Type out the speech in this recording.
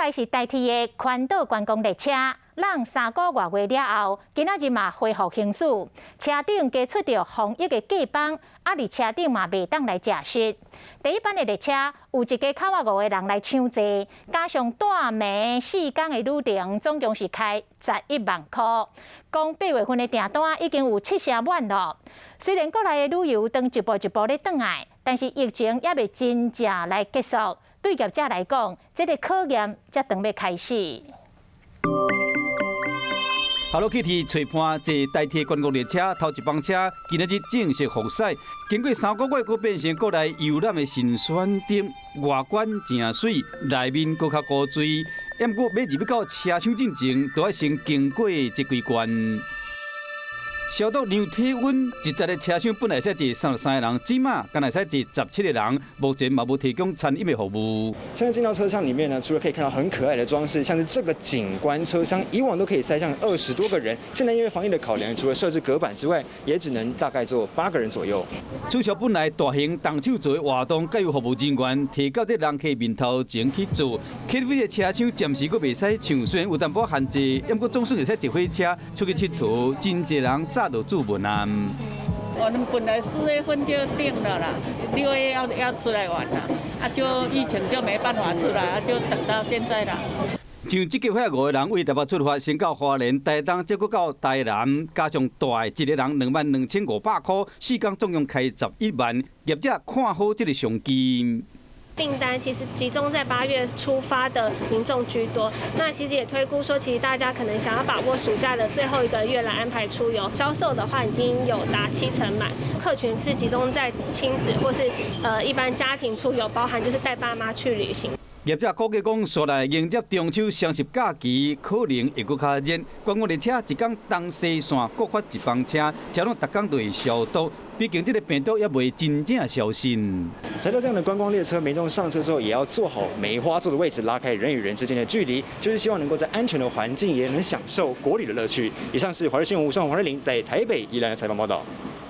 來是台鐵的環島觀光列車，躉3個外月了後，今仔日嘛恢復行駛。車頂加出著防疫的隔板，啊，佇車頂嘛袂當來食食。第一班的列車有一家口仔五个人來搶座，加上蹛暝4工的旅程，總共是開11萬箍。講8月份的訂單已經有七成滿囉。雖然國內的旅遊當一步一步咧轉來，但是疫情猶未真正來結束。對業者來講，這个考驗才轉欲開始。 Hello Kitty 揣伴坐台鐵觀光列車頭一班車，今仔日正式復駛。經過3個月，閣變成國內遊覽的新選擇，外觀誠媠，內面閣較古錐。毋過欲入去到車廂進前，都愛先經過這幾關。消毒量體溫，一節的車廂本來會使坐33個人，這馬干焦會使坐17個人。目前嘛無提供餐飲的服務。現在進到車廂裡面呢，除了可以看到很可愛的裝飾，像是這個景觀車廂，以往都可以塞上20多個人，現在因為防疫的考量，除了設置隔板之外，也只能大概坐八個人左右。取消本來大型動手做的活動，改由服務人員提到這人客面頭前去做。KTV 的車廂暫時閣袂使唱，雖然有淡薄限制，毋過總算會使坐火車出去𨑨迌，真濟人早就注文啊。我們本來4月份就訂了啦，6月要出來玩啦，啊就疫情就沒辦法出來，啊就等到現在啦。像這家伙五个人為台北出發，先到花蓮、台東，再閣到台南，加上大一个人22,500箍，4工總共開11萬，業者看好這个商機。訂單其實集中在8月出發的民眾居多，那其實也推估說，其實大家可能想要把握暑假的最後一個月來安排出遊，銷售的話已經有達七成滿，客群是集中在親子或是一般家庭出遊，包含就是帶爸媽去旅行。業者估計講，紲來迎接中秋雙十假期，可能會閣較熱。觀光列車一工東西線各發一班車，車攏逐工都會消毒。畢竟這个病毒猶未真正消失。來到這樣的觀光列車，民眾上車之後也要坐好梅花座的位置，拉開人與人之間的距離，就是希望能夠在安全的環境，也能享受國旅的樂趣。以上是華視新聞吳尚黃瑞玲在台北宜蘭的採訪報道。